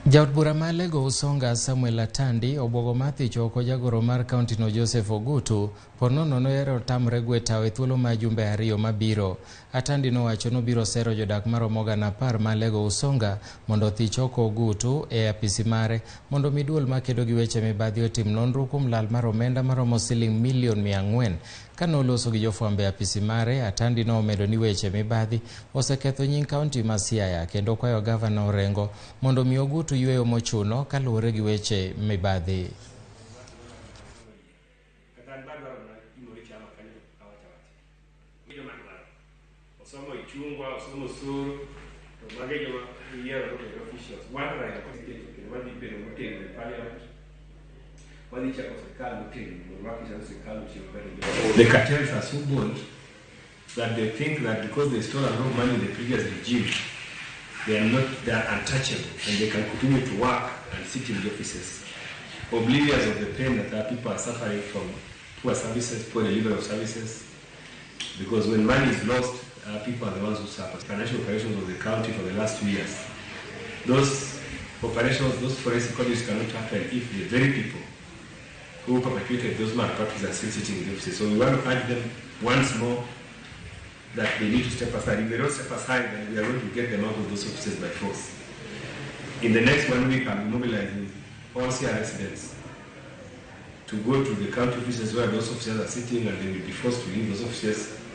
Jaod bura ma Alego Usonga Samuel Atandi obwogo mar thicho oko jagoro mar kaunti no Joseph Ogutu po nono noyero tamre gwe tawo e thuolo mar jumbe 2 mabiro. Atandi nowacho nobiro sero jodak maromo 10,000 ma Alego Usonga mondo othich oko Ogutu e apisi mare mondo mi duol makedo gi weche mibadhi otim nonro kuom lal mar omenda maromo siling milion 400. Kane oloso gi jofwambo e apisi mare, Atandi nomedo ni weche mibadhi oseketho nying kaunti ma Siaya kendo kwayo gavana Orengo mondo mi Ogutu yweyo mochuno kaluwore gi weche mibadhi. The cartels are so bold that they think that because they stole a lot of money in the previous regime, they are untouchable and they can continue to work and sit in the offices, oblivious of the pain that our people are suffering from poor services, poor delivery of services. Because when money is lost, our people are the ones who suffer. Financial operations of the county for the last 2 years, those operations, those forensic audits cannot happen if the very people who perpetrated those malpractices are still sitting in the offices. So we want to urge them once more that they need to step aside. If they don't step aside, then we are going to get them out of those offices by force. In the next 1 week, I'll be mobilizing all Siaya residents to go to the county offices where those officers are sitting, and they will be forced to leave those offices.